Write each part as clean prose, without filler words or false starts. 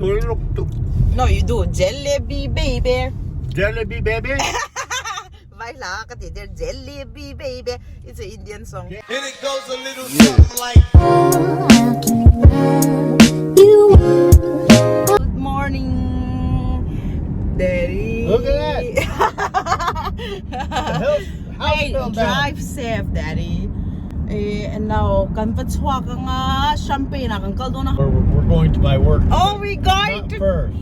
No you do jalebi baby. Jalebi baby. Vai hla ka ti der jalebi baby. It's a Indian song. And it goes a little something like. Good morning, Daddy. Look at that. The house, house Hey, fell down. drive safe, Daddy. Eh, and now, kan va chhuak anga champagne ah kan kal dawn a. We're, we're going to my work. Oh, we going Not to first.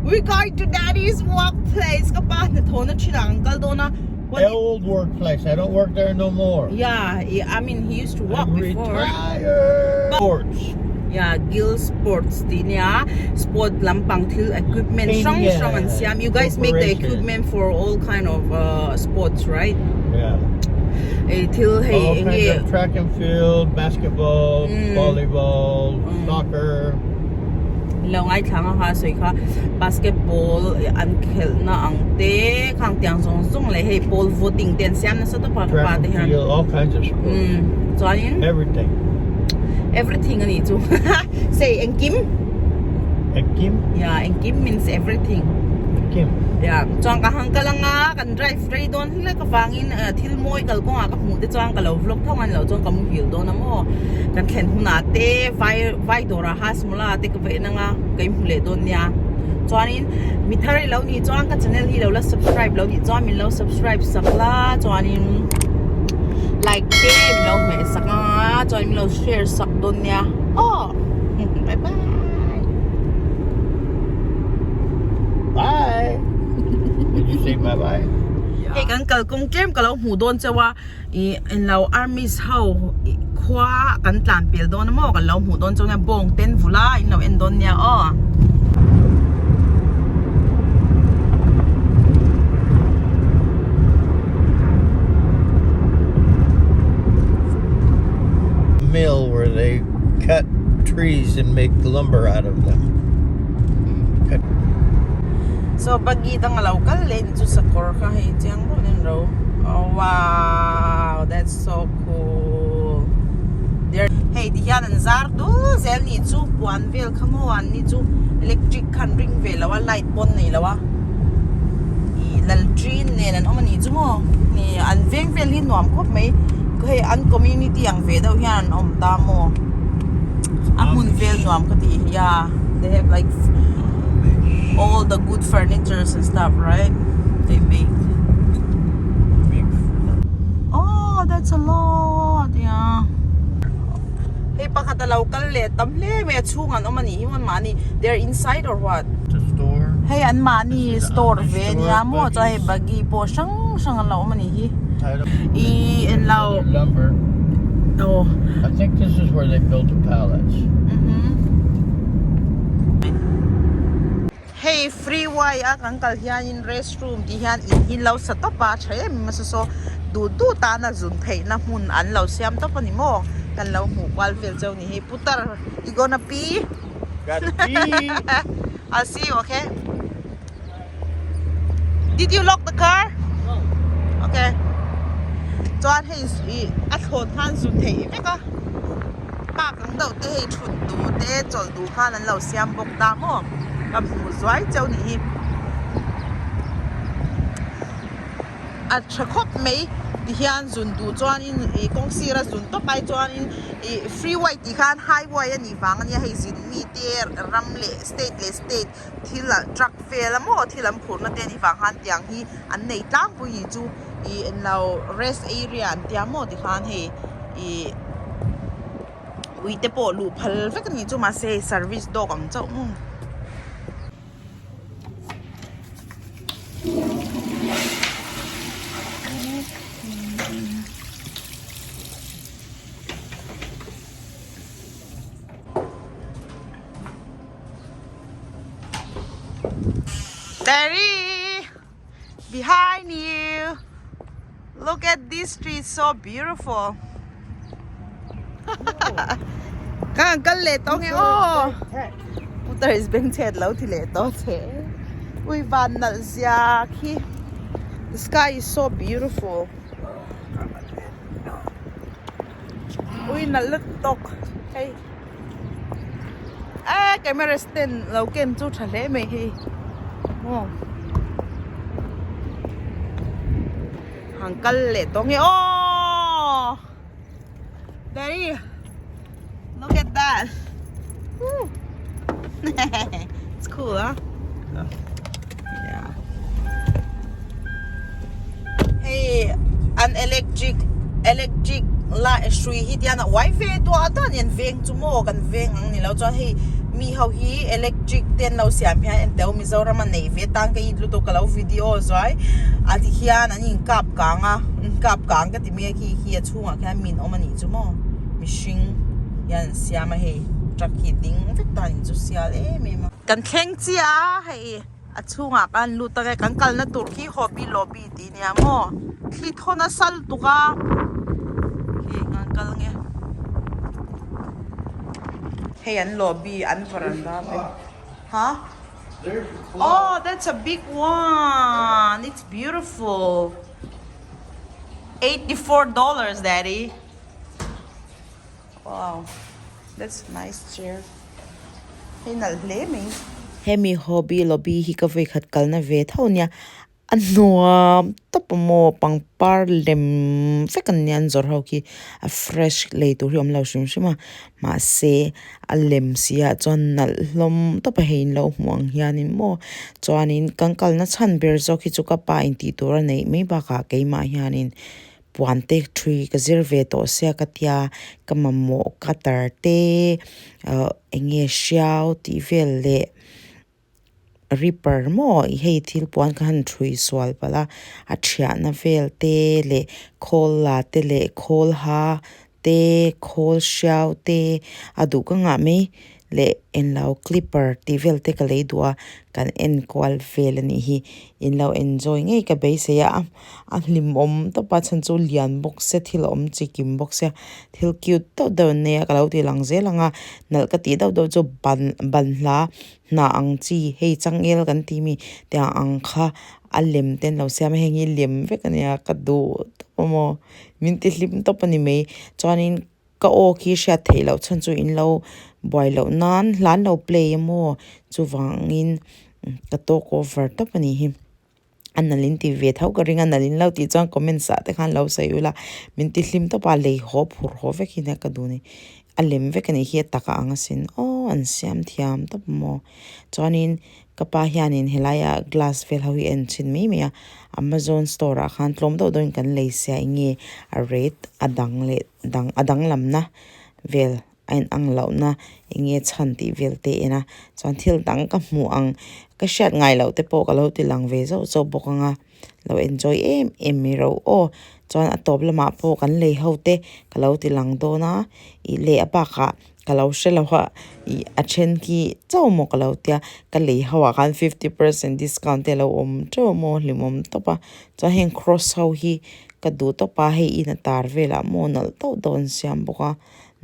we going to Daddy's workplace. Ka pa hna thawn a thin ah kan kal dawn a. What The old workplace. I don't work there no more. Yeah, I mean he used to work I'm before. retired. Sports. Yeah, Gill Sports tih nia sport lampang thil equipment hrang hrang an siam. You guys make the equipment for all kind of sports right? Yeah. Ei thil hei All eng kinds nge of track and field, basketball, volleyball, soccer. Lo ngaithla nga kha sawi kha basketball an khelhna ang te khang tiang zawng zawng leh hei pole vaulting te an siam nasa tawp a ka pa Track te and hian field, all kinds of sports. umm chuanin Everything. Everything a nih chu say engkim Engkim? Yeah engkim means everything. Engkim. Yeah chuan ka hang kal anga kan drive rei dawn hle ka vangin thil mawi kal kawngah ka hmuh te chuan ka lo vlog thawng a ni lo chuan ka muhil dawn a maw kan thlen hunah te vai vai dawrah hasmula te ka veh nanga ka inhmu leh dawn nia chuanin mi thar i lo nih chuan ka channel hi lo la subscribe lo nih chuan min lo subscribe sak la chuanin like te min lo hmeh sak anga chuan min lo share sak dawn nia aw bye bye Bye Did you say bye bye Hei kan kalkawng tlem ka lo hmuh dawn chauh a ih englo armies ho khua kan tlan pel dawn a maw kan lo hmuh dawn chuan bawng ten vula in lo en dawn nia aw. Mill where they cut trees and make lumber out of them. Cut. So buggy dang a lo kal leh ni chu sakawr kha hei chiang deuh in ro oh wow that's so cool there hei ti hian an zar dul zel ni chu puan vel kha maw an ni chu electric khan ring ve lo a light pawn nei lo a ih lal ṭin nen an awm a nih chu maw ni an veng vel hi nuam khawp mai hei an community ang ve deuh hian an awm ta maw a hmun vel nuam ka tih hi a they have like all the good furnitures and stuff right they make oh that's a lot yeah hei pakhat a lo kal leh tam hle mai a chhung an awm a nih hi maw mahni they are inside or what hei an mahni store ve a nia maw chuan hei buggy pawh hrang hrang an lo awm a nih hi ih en lo aw I think this is where they built the palace. Hei freeway a kan kal hianin restroom tih hian in hi lo sa tawp a tha em em a saw duh duh tana zun theihna hmun an lo siam tawp a ni maw kan lo hmuh kual vel cheu ni hei putar you gonna pee Gotta pee. I'll see you okay Did you lock the car? No. Okay. Chuan hei ih a thlawn khan zun theih vek a park ang deuh te hei thut duh te chawlh duh khan an lo siam bawk ta maw ka hmuh zuai cheu nih hi a tha khawp mai ti hian zun duh chuanin ih kawng sira zun tawp ai chuanin ih freeway tih khan highway a nih vang a nia hei zin mite ram leh state leh state thil ah truck vel a maw thil an phurhna te a nih vang khan tiang hi an nei tlangpui ni chu ih englo rest area an tia maw tikhan hei ih ui te pawh luh phal vek a ni chu mahse hei service dog ang chauh maw. Terry behind you look at this tree so beautiful Ka kal leh tawh nge aw Putar is beng chhet lo ti leh tawh che Ui van nalh zia khi The sky is so beautiful Ui nalh lutuk hei. Eh camera stand lo ken chu tha hle mai hei maw han kal leh tawh nge aww daddy look at that woo it's cool huh yeah hei an electric electric la hrui hi tian a uai ve duah a tan hian veng chu maw kan veng ang ni lo chuan hei mi ho hi electric te an lo siam hian enteu Mizoram a neih ve tan ka it lutuk ka lo video zuai a ti hian an inkap kang a inkap kang ka ti mek hi khi a chhungah khian min awm a nih chu maw mihring hian an siam a hei truck hi ding vek ta a nih chu sial em em a. Kan thleng chiah a hei. A chhungah khan lut tak e kan kalna tur khi hobby lobby tih nia maw thli thaw nasa lutuk a hei kan kal nge hei an lobby an varanda te ha oh that's a big one it's beautiful 84 dollars daddy Wow that's nice chair hei nalh hle mai. Hemi hobby lobby hi ka vawikhat kalna ve tho nia a nuam tawp a maw pangpar lem vek an nia an zawrh ho khi a fresh lei tur hi a awm lo hrim hrim a mahse a lem si ah chuan nalh hlawm tawp a hei in lo hmuh ang hianin maw chuanin kan kalna chhan ber zawk hi chu ka pa in tih tur a neih mai bakah keimah hianin puan te thui ka zir ve tawh sia ka tia ka mamawh cutter te ah eng nge hriau tih vel leh ripper maw hei thil puan ka han thui sual palh a a thiahna vel te leh khawl la te leh khawl ha te khawl hriau te a duh ka ngah mai leh englo clipper tih vel te ka lei duh a kan en kual vel a nih hi in lo enjoy ngei ka beisei a a hlimawm tawp a chhan chu lian bawk se thil a awm chi kim bawk sia thil cute deuh deuh an nei a ka lo ti lang zel ang a nalh ka tih deuh deuh chu ban banhla hnah ang chi hei changel kan tih mi tiang ang kha a lem te an lo siam a heng hi lem vek a nia ka duh tawp a maw min ti hlim tawp a ni mai chuanin. Ka aw khi hriat theih loh chhan chu in lo buai loh nan hla an lo play emaw chuvangin ka talk over tawp a nih hi a nalh in ti ve tho ka ring a nalh in lo tih chuan comments ah te khan lo sawi ula min ti hlim tawp a lei haw phur haw vek hi nia ka duh ni a lem vek a nih hi a tak a ang asin aw an siam thiam tawp maw chuanin Ka pa hianin helaia glass vel ho hi a en chhin mai mai a, Amazon store ah khan tlawm deuh deuhin kan lei sia enge a rate a dang leh dang a danglamna vel a in ang lohna enge chhan tih vel te a en a chuan thil dang ka hmuh ang ka hriat ngai loh te pawh ka lo ti lang ve zauh zauh bawk ang a lo enjoy em em mai ro aw chuan a tawp lamah pawh kan lei ho te ka lo ti lang dawn a ih leh a bakah. Ka lo hre lo a ih a then khi chauh maw ka lo tia ka lei ho ah khan fifty percent discount te a lo awm teuh maw hlimawm tawp a chuan heng cross ho hi ka duh tawp a hei in a tar velah maw nalh deuh deuh an siam bawk a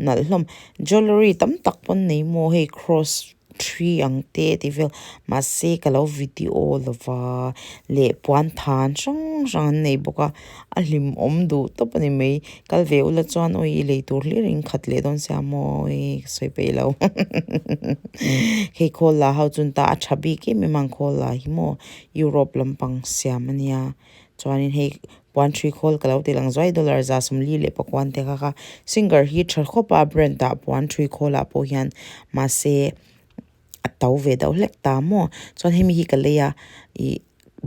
nalh hlawm jewellery tam tak pawn nei maw hei cross thi ang te tih vel mahse ka lo video lova leh puan than hrang hrang an nei bawk a a hlimawm duh tawp a ni mai kal ve ula chuan awi i lei tur hlir in khat leh dawn sia maw awi ka sawi peih lo hei khawl la ho chun ta a tha bik em em ang khawl la hi maw Europe lampang siam a nia chuanin hei puan thui khawl ka lo ti lang zuai dollar 149 te kha kha singer hi tha khawp a brand ah puan thui khawl ah pawh hian mahse a to ve deuh hlek ta maw chuan hemi hi ka lei a ih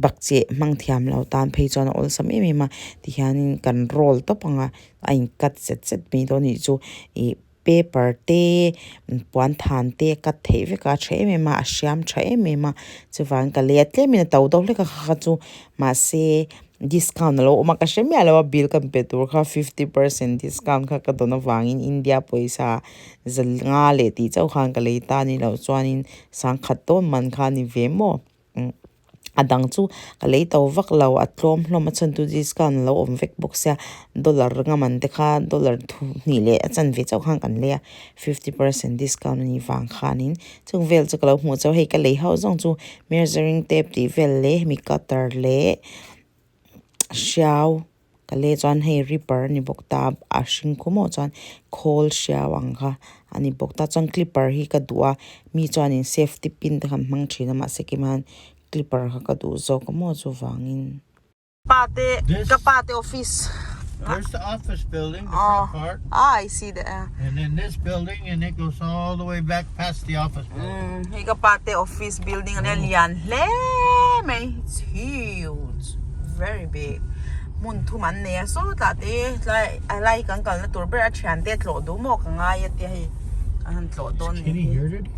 bakcheh hmang thiam lo tan phei chuan a awlsam em em a tihianin kan roll tawp ang a a in cut zet zet mai dawn a nih chu ih. Paper te puan than te a cut theih vek a a tha em em a a hriam tha em em a chuvang ka lei a tlemin a to deuh hlek a kha kha chu mahse discount alo awm a ka hre miah lo a bill ka pe tur kha fifty percent discount kha ka dawn avangin India pawisa zanga leh tih chauh khan ka lei ta a ni loh chuanin sangkhat dawn man kha a ni ve maw. A dang chu ka lei to vak lo a tlawm hlawm a chhan chu discount a lo awm vek bawk sia dollar anga man te kha dollar hnih leh a chanve chauh khan kan lei a fifty percent discount a nih vang khanin chung vel chu ka lo hmuh chauh hei ka lei ho zawng chu measuring tape tih vel leh hemi cutter leh hriau. Ka le chuan hei ripper a ni bawk ta a hring khu maw chuan khawl hriau ang kha a ni bawk ta chuan clipper hi ka duh a mi chuanin safety pin te kha an hmang thin a mahse keimah clipper kha ka duh zawk a maw chuvangin. Pa te ka pa te office There's the office building, the front part. Ah, I see that. Yeah. And then this building, and it goes all the way back past the office building. Hei ka pa te office building ania lian hle mai. It's huge. Very big. Hmun thum an nei a saw tlah te tlai a lai kan kalna tur ber a thian te tlawh duh maw ka ngai a tia hei an han tlawh dawn Is Kenny here today?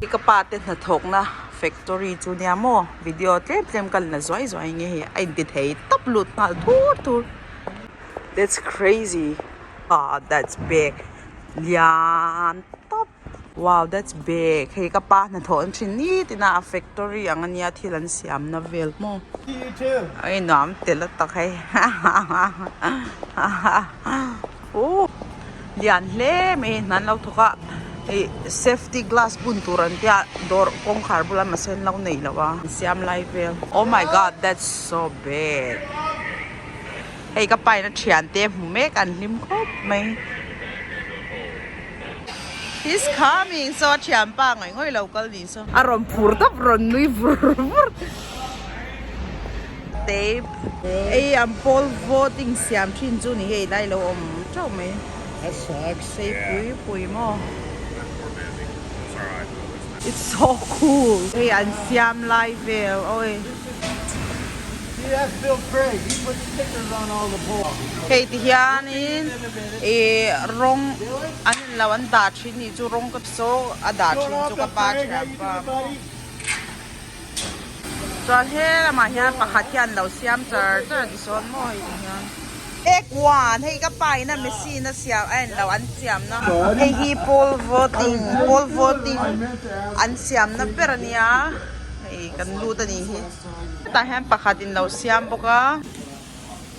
Hei ka pa te hnathawkna factory chu nia maw video tlem tlem ka la zuai zuai nge hei a inti thei tawp lut nghal thur thur. That's crazy ah that's big lian tawp wow that's big hei ka pa hnathawh an thin ni tina a factory ang ania thil an siam na vel maw a innuam tel a tak hei oh lian hle mai hei hna an lo thawk a hei safety glass bun tur an tia dawr kawngkhar bula mahse an lo nei lo a an siam lai vel oh my god that's so big. Hei ka paina thiante hmu mek an hlim khawp mai. He's coming so a thianpa ngaih ngawih lo kal ni so. A rawn phur tawp rawn nui vur vur. Tape ei an poll voting siam thin chu ni hei lai lo awm teuh mai. Sei pui pui maw. It's so cool. Hei an siam lai vel awi. Hei ti hianin ih rawng an in lo an dah thin nih chu rawng ka saw a dah thin chu ka pa thiam pa maw chuan he lamah hian pakhat hian lo siam char char a ti sawn maw hei ti hian ek one hei ka pa in a machine a siam a en lo an siam na hei hi poll voting poll voting an siam na ber a nia hei kan lut a nih hi. Hetah hian pakhat in lo siam bawk a.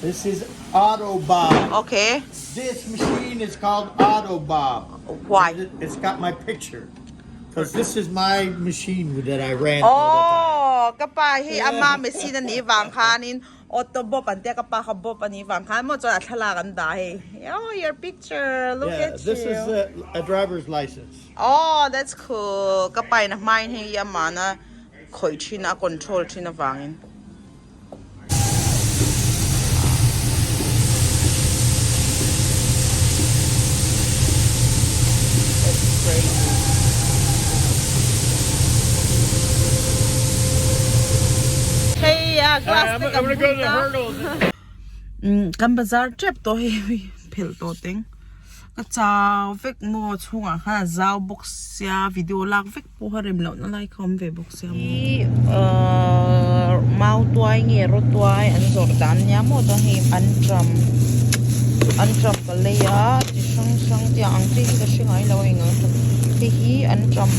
This is Autobob. Okay. This machine is called Autobob. Why? It's got my picture. Because this is my machine that I ran all the time. Oh, ka pa hi ama machine ani wang khanin Autobob an tia ka pa kha bob ani wang khan mo chuan a thlalak an dah hei. Oh, your picture. Look Yeah, at this you. is a driver's license. Oh, that's cool. Ka pa in a hmain hei amana khawih thin a control thin avangin. Hei a glass te kan bun ta. Kan bazar tep tawh hei phelh tawh teng. Ka chau vek maw chhungah khan a zau bawk sia video lak vek pawh a rem lohna lai kha awm ve bawk sia maw. Hi ahh mau tuai nge raw tuai an zawrh dan nia maw chuan hei an tram an tram ka lei a chi hrang hrang te ang chi hi ka hre ngai lo a eng ang tawp hei hi an tram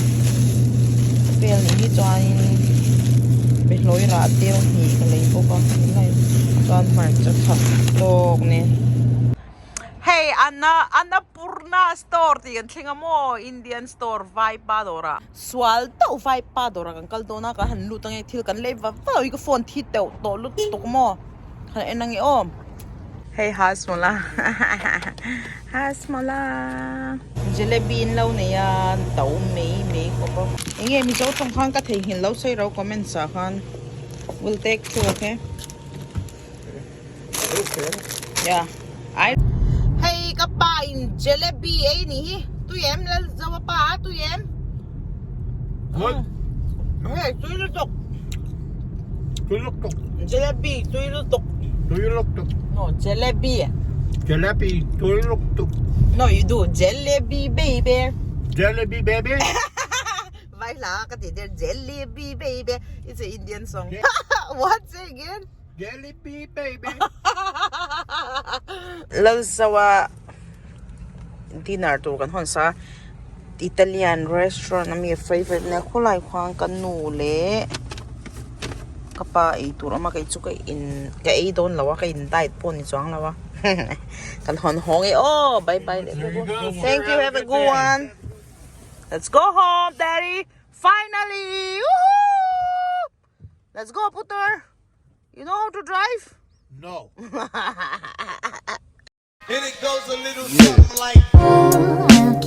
vel nih hi chuanin behlawi rah te hnih ka lei bawk a chuan hmarcha chhak tawk nen. Hei Anna Annapurna store tih kan thleng a maw Indian store Vaipa dawrah sual deuh Vaipa dawrah kan kal dawn a kan han lut ange thil kan lei va va ui ka phone thi teuh tawh lutuk maw han en ange aw Hei Hasmawla Hasmawla Jalebi in lo nei a to mai mai khawp a enge Mizo tawng khan ka theihnghilh lo sawi ro comments ah khan will take two okay. Yeah. I Hei ka pa in jalebi ei ni hi. Tui em lal zawa pa a tui em. Good. Hei tui lutuk. Tui lutuk. Jalebi tui lutuk. Tui lutuk. No jalebi. Jalebi tui lutuk. No you do jalebi baby. Jalebi baby. Vai hla ka ti der jalebi baby. It's an Indian song. What's it again? Jalebi baby. Lalzawa dinner tur kan hawn sa Italian restaurant ami a favourite nia khawlai khuan ka nu leh ka pa ei tur a awm a kei chu ka in ka ei dawn lo a ka in diet pawh ni chuang lo a kan hawn hawng e aw bye bye leh thank you have a good one let's go home daddy finally woohoo. Let's go, Putar. You know how to drive? No. And it goes a little something like.